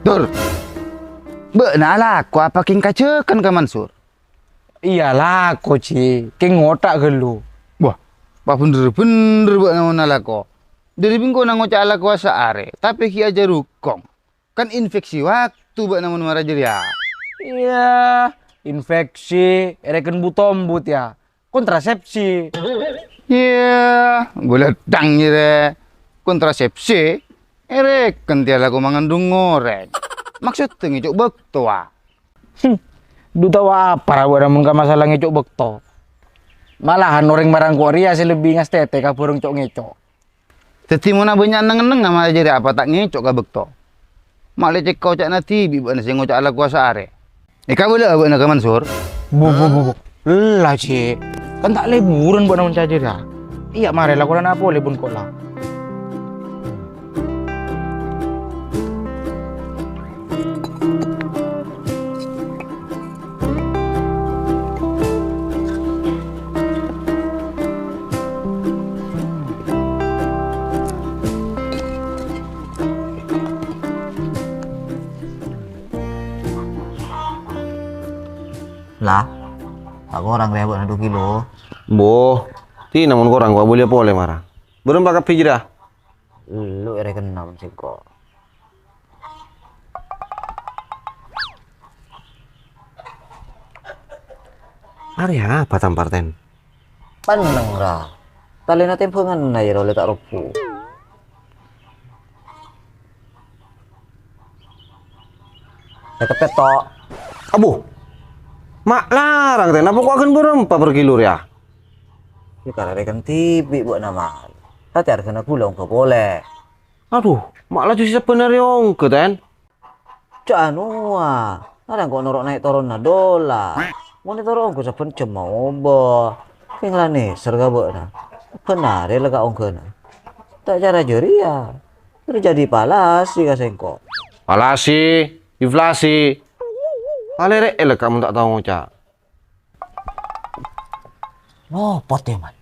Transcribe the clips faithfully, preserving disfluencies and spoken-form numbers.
Dur. Bâ'na alako apa kèng kajâgân ka Mansur? Iyâ, lako, Ji. Kèng ngoca' ghâllu. Wah, pabhendher-bhendher bâ'na mon alako. Dhâri bengkona ngoca' alako saarè, tapè ghi' ajâ rukong. Kan infeksi waktu bâ'na mon mara jârèya. Iyâ, infeksi, èrèken bu-tombut, yâ. Kontrasepsi. Iyâ, bulâ dang jârèya. Kontrasepsi? Èrèken tèya lako mangandung orèng. Maksodda ngèco' bâkto, a? Hmm. Du tao apa ra bâ'na mon ka masalah ngèco' bâkto? Malahan orèng marangko' rèya sè lebbi ngastètè ka bhârâng co'-ngèco'. Dhâddhi mon abânnya' neng-ennengnga mara jârèya apa ta' ngèco' ka bâkto? Ma' lè cèkka oca'na dhibi' bâ'na sè ngoca' alako saarè. Èkabâlâ'â bâ'na ka Mansur? Bu, bu, bu, bu. Ella, Ji. Kan ta' lèburân bâ'na mon ca' jârèya. Iyâ, marè la korana polè bun kola. La, ta' korang rèya bâ'na du kilo. Bo, ti namon korang ko' abâliyâ polè mara. Bârâmpa kabbhi jârèya? Lu èrèkenna mon sèngko'. Arèya apa tampar, Ten? Penneng, ra. Talèna tèmbhânganna jârèya ollè ta' robbhu. Sèket pètto'. Abbhu. Ma' larang, Ten. Apa ko' aghân bârâmpa per kilo rèya? Yâ, karè rèken dhibi' bâ'na, Man. Tatè arghâna ghulâ ongghâ polè. Adhu, ma' laju sè sabbhân arè ongghâ, Ten? Ca' anowa, arèya engko' noro' naè' toronna dolar. Mon ètoro' ongghâ sabbhân jemma obâ. Kèng la nèser ka bâ'na. Sabbhân arè la ka ongghâna. Ta' cara jârèya, terjadi palasi ka sèngko'. Palasi, inflasi. Palère'è la ka mon ta' tao ngoca'. Lopot, yâ, Man.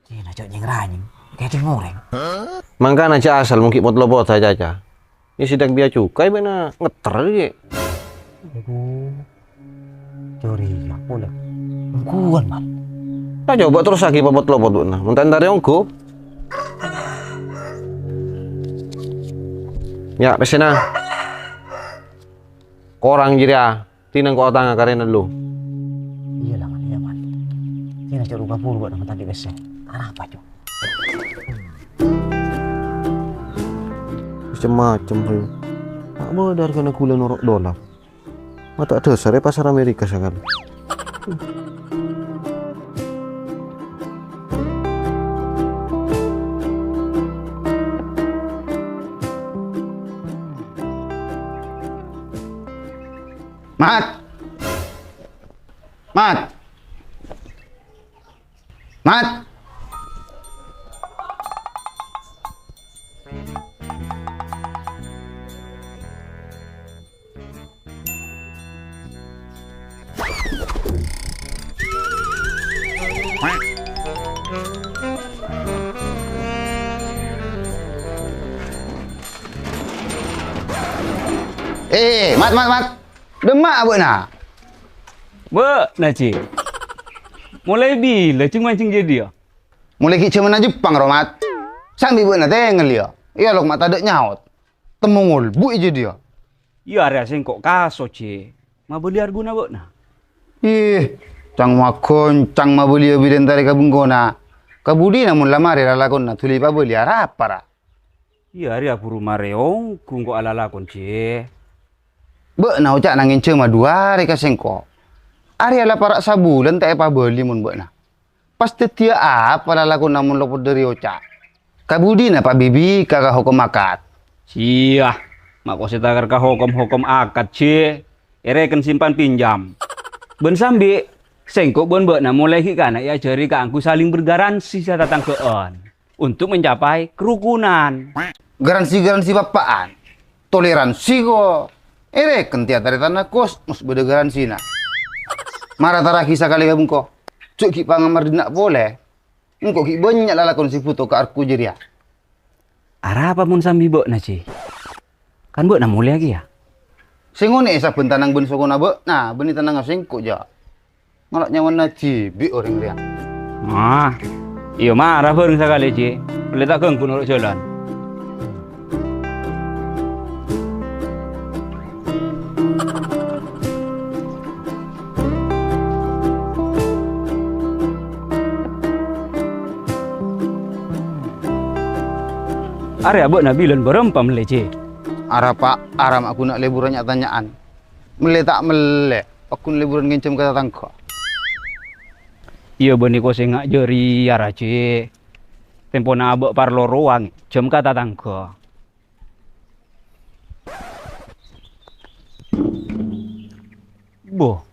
Cina cok nyeng-ranyeng, kayak ceng orèng. Mangkana jhâ' asal mon ghi' pot-lopot acaca. Yâ sèdhâng biyâ cukai bâ'na ngetter ghi'. Aduh. Curiga polè. Engguwân, Man. Ta' coba terrossaghi pot-lopot bâ'na. Mon ta' entarè ongghu. Yâ, pèssèna. Korang jârèya. Ti nangko' otangnga karèna lu. Iyâ la, Man, iyâ, Man. Ti nangko' rowa buru bâ'na tadâ' pèssè. Arapa, Cok? Macem-macem, Ri. Ma' bâdâ arghâna ghulâ noro' dolar. Ma' ta' dhâsar è pasar Amerika sakalè. Mat! Mat! Mat! Eh, Mat, Mat, Mat! Dâmma'a bâ'na? Bâ'na, Ji. Molaè bilâ jhâng-manjhâng jâdiyâ? Molaè ghi' jhâmanna Jepang, ro, Mat. Sambi bâ'na tengngel, yâ? Iyâ, lok ma' tadâ' nyaot. Temmo ngolbu' è jâdiyâ. Iyâ, arèya sèngko' kaso, Ji. Mabâli arghuna bâ'na. Ih, cang-magoncang mabâliyâ bilâ entarè ka bengkona. Kabudina mon la marè lalakonna dhuli pabâli arapa, ra? Iyâ, arèya buru marè ongghu engko' alalakon, Ji. Bâ'na oca'na ngènjhâma du arè ka sèngko'. Arèya la para' sabulân ta' èpabâli mon bâ'na. Pas dhâddhiyâ apa lalakonna mon lopot dhâri oca'? Kabudina pabibika ka hokom akad. Siyah, ma' ko' sè takar ka hokom-hokom akad, Ji. Èrèken simpan pinjam. Bân sambi, sèngko' bân bâ'na molaè ghi' kana' èajhâri kaangghuy saling bergaransi satatangghâ'ân. Untuk mencapai kerukunan. Garansi-garansi bapa'an. Toleransi ko'. Èrèken tèya tarètanna kosmos bâdâ garansina. Mara taraghi sakalè ka bengko. Jhâ' ghi' pangamar dinna' polè. Engko' ghi' bânnya' lalakon sè bhuto ka arko jârèya. Arapa mon sambi bâ'na, Jè? Kan bâ'na molèya kèya. Sè ngonè'è sabbhân tanang bân sokona bâ'na, bânnè tanangnga sèngko', jâ'. Ngala' nyawana dhibi' orèng rèya. Ah, iyâ mara bhâreng sakalè, Jè. Ollè ta' ganggu noro' jhâlân. Arèya bâ'na bilân bârâmpa mellè, Jè? Ara, Pa', ara ma' ghuna lebbhurân nya'-tanya'an. Mellè ta' mellè, pagghun lebbhurân ngènjhâm ka tatangghâ. Iyâ, bânnè kosènga jârèya, ra, Jè. Tempona abâ' parlo rowa ngènjhâm ka tatangghâ. Bo.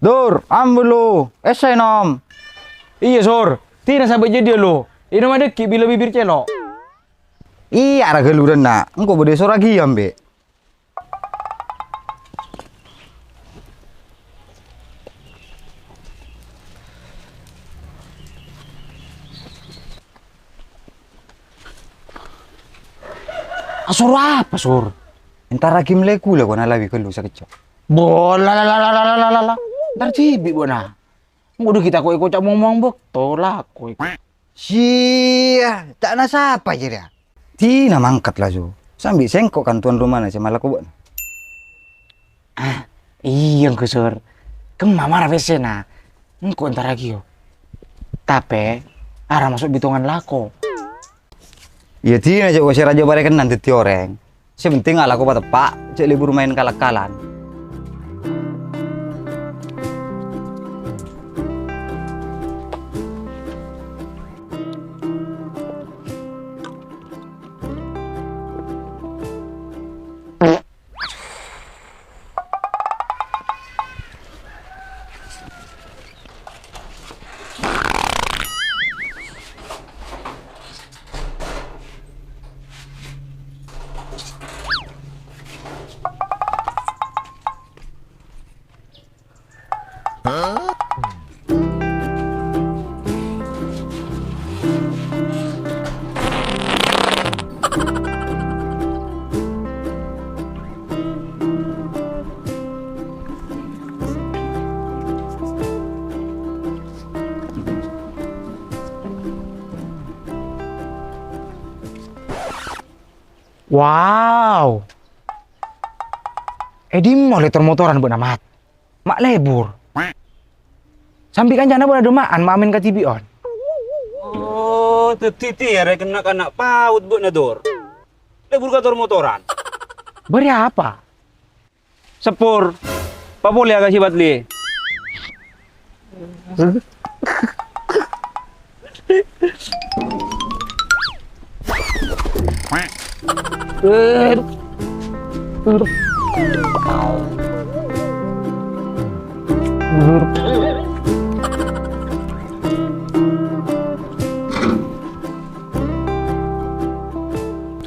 Dur, ambu lu, essai nom. Iyâ, Sur. Dinah sabâ' jâdiyâ lu. Ènom adâggi' bilâ bibir cèlo'. Iyâ, ra ghâlurân, Na'. Engko' bâdâ èsorraghi, Ambi'. Asoro apa, Sur? Entarraghi mellè ghulâ, ko' nalawi ghâllu sakejjhâ'. Bo, la, la, la. Entar dhibi', bo, Na'. Engko' dâggi' tako' èkoca' mong-mong bâkto, lako èko. Sia, ca'na sapa jârèya? Dinah mangkat, la, Su. Sambi sèngko' kan tuan rumana sè malako bâ'na. Ah, iyâ, engko', Sur. Kemma mara pèssèna. Engko' entarraghi, yo. Tapè, ara maso' bitongan lako. Iyâ, dinah jâ' wâ sè rajâ parèkennan dhâddhi orèng. Sè penting alako pateppa', jâ' lebur maèn kal-akkalan. Wow! È dimma olle tor-motoran bâ'na, Mat? Ma' lebur. Sambi kancana bâ'na dâ' ma'an ma' amèn kadhibi'ân. Oh, dhâddhi tèya rèkenna kana' paut bâ'na, Dur. Lebur ka tor-motoran. Bâri' apa? Seppur. Papolèya ka si Fadli.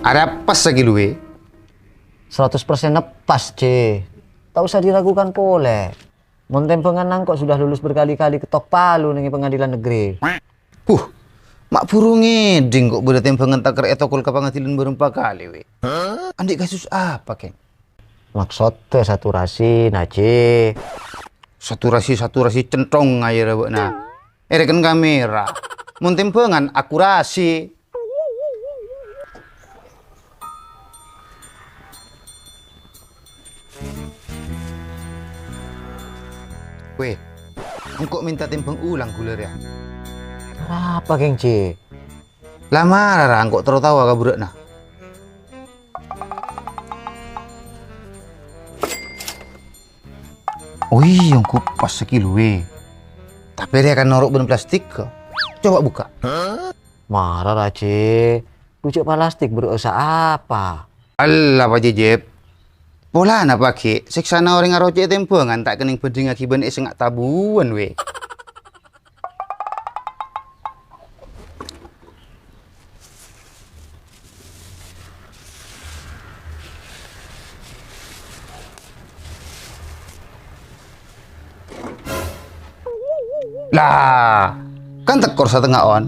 Arè pas sakiloè? Seratus persen pas, Jè. Tak usah diragukan polè. Mon tèmbhângan engko' sudah lulus berkali-kali kettok palu neng pengadilan negeri. Huh, ma' buru ngèdhing ko' bâdâ tèmbhângan takèr ètokol ka pangadilan bârâmpa kalè, wè. Andi' kasus apa, Kèng? Maksodda saturasi, na, Jè. Saturasi, saturasi, centhong aèra bâ'na. Èrèken kamera. Mon tèmbhângan, akurasi. Wè, engko' mènta tèmbhâng ulang ghulâ rèya. Arapa, Kèng, Jè? La mara ra engko' terro taowa ka bura'na. Oh iyâ, engko' pas sakiloè. Tapè rèya kan noro' bân plastik. Coba buka. Mara ra, Jè. Cè' palastik berusaha apa? Allah, Pak Jejep. Polana paghi', seksana orèng aroco' è tèmbhângan ta' kennèng bhândhingngaghi bân èsengnga' tabuwân, wè. Lah, kan tèkor satengnga on.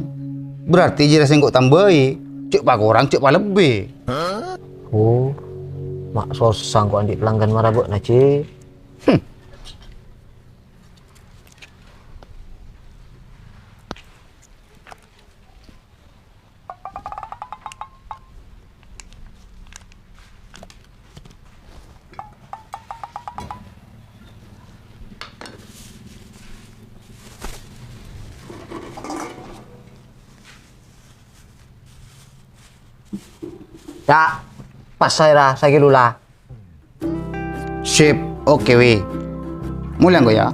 Berarti jârèya sèngko' tambâi, cè' pakorang, cè' palebbhi. Oh, ma' sossa sèngko' andi' pelanggan mara bâ'na, Cè'. Hmm. Ya, pas saya ra, saya lula. Sip, oke, wi. Mulai engko', ya.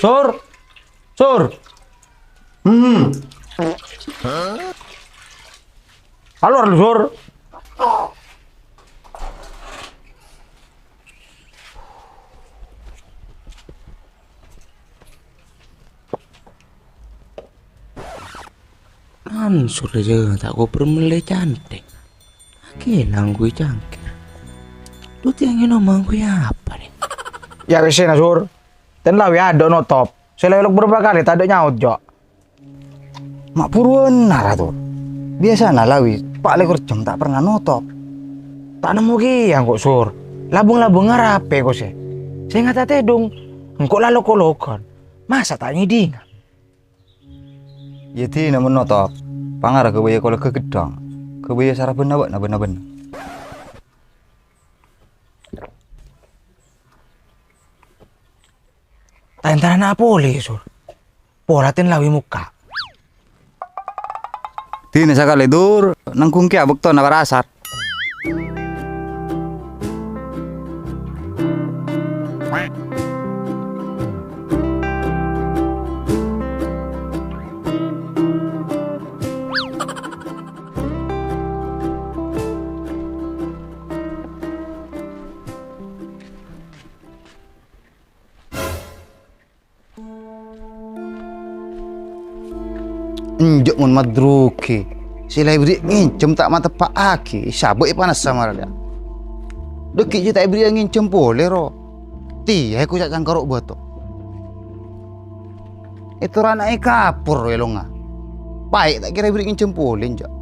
Sur, Sur. Hmm. Alor lu, Sur. Mansur aja tak koper mele cantik. Lagi nangguy cangkir. Tuti angin omong gue apa nih? Ya wis, Sur. Ten lawi ado notop. Saya lelok berapa kali tak ada nyaut, Jok. Ma' buruwânna, Ra, Tur. Biasana lawi pa' lèkor jam ta' pernah notop. Ta' nemmo kèya engko', Sur. Labâng-labâng arapè, kosè. Sènga' ta' tèdung, engko' la loko-lokowan. Masa ta' ngèdhinga? Yâ, dina mon notop. Pangara ghâbâyâ kolega ghedhâng. Ghâbâyâ sarapan abâ'na bân-abâ'na. Ta' entarana polè, Sur. Pola ten lawi mokka'. Dina sakalè, Dur, nangghung kèya bâktona para asar. Enjâ' mon madrugi, sè la èberri' ngènjhâm ta' mateppa'aghi, sabâ' èpanassa mara, lè'. Dhâggi' jiyâ ta' èberri'â ngènjhâm polè, ro. Tèya èkoca' cangkaro' bâto. Ètorana èkapor, ro, èlongnga. Paè' ta' kèra èberri' ngènjhâm polè, enjâ'.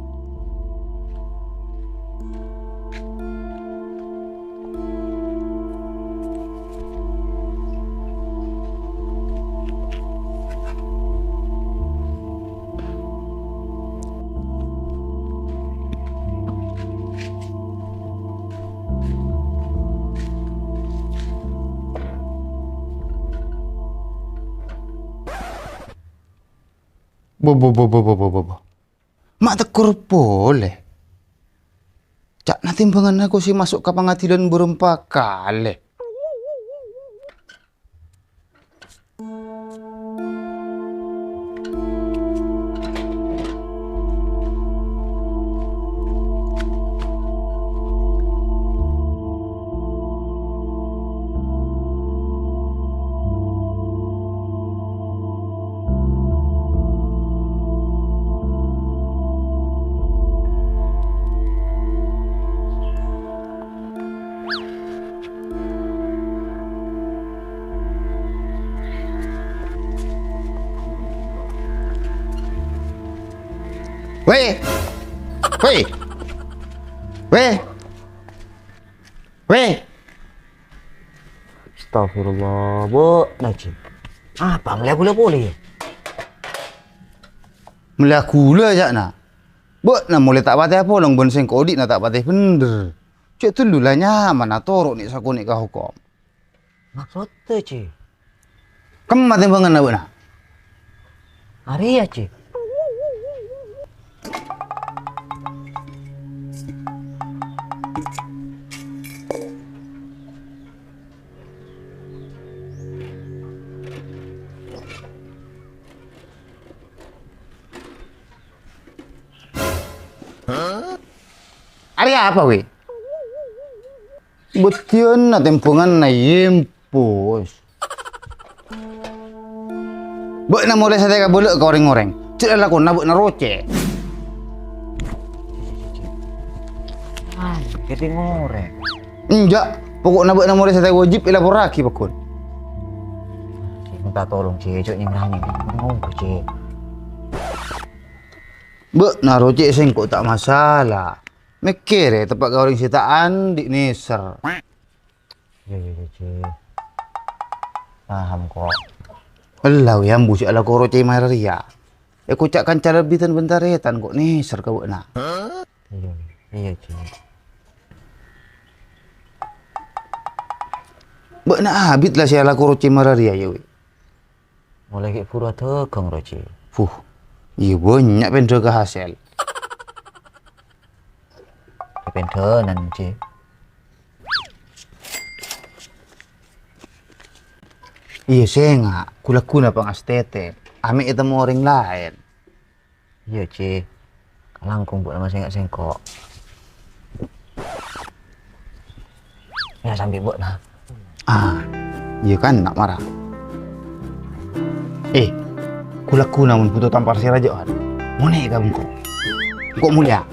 Bo, bo, bo. Ma' tekkor polè. Ca'na tèmbhânganna kosè maso' ka pangadhilan bârâmpa kalè. Wè! Wè! Wè! Wè! Astagfirullah, Bu Najib. Apa mellèya ghulâ polè? Mellèya ghulâ, ca'na. Bâ'na molè ta' patè apolong bân sèngko' odi'na ta' patè bhendher. Cè' ghâllu la nyaman atoro' nè'-sakonè' ka hokom. Maksodda, Cè? Kemma tèmbhânganna bâ'na? Arèya, Cè. Kaya apa, wè? Bâdhiyânna tèmbhânganna yempo, wis. Bâ'na molè satèya kabâlâ ka orèng-orèng. Jhâ' lalakonna bâ'na rocè'. Ah, kètè ngorèng. Enjâ', pokokna bâ'na molè satèya wajib èlaporraghi, pagghun. Minta tolong, Cè', jhâ' nyèng-ranyèng. Ngopo, Cè'? Bâ'na rocè' sèngko' ta' masalah. Mèkkèrè teppa' ka orèng sè ta' andi' nèser. Iyâ, iyâ, iyâ, Cè'. Paham, kok. Ella, wè, ambu sè alako rocè' marè rèya. Èkoca' kanca lebbi tan bân tarètan kok nèser ka bâ'na. Iyâ, iyâ, Cè'. Bâ'na abit la sè alako rocè' marè rèya, yâ, wè. Molaè ghi' bhuru adhâghâng, Roji. Fuh, iyâ bânnya' pèndhâ ka hasèl. Pèndhânan, Ji. Iyâ, sènga', ghu-lagghu na pangastètè. Amè' ètemmo orèng laèn. Iyâ, Ji. Langkong bâ'na masènga' sèngko'. Yâ, sambi bâ'na. Ah, iyâ kan, na' mara. Eh, ghu-lagghu na mon bhuto tampar sè rajâ'ân. Monè ka bengko. Engko' molèya.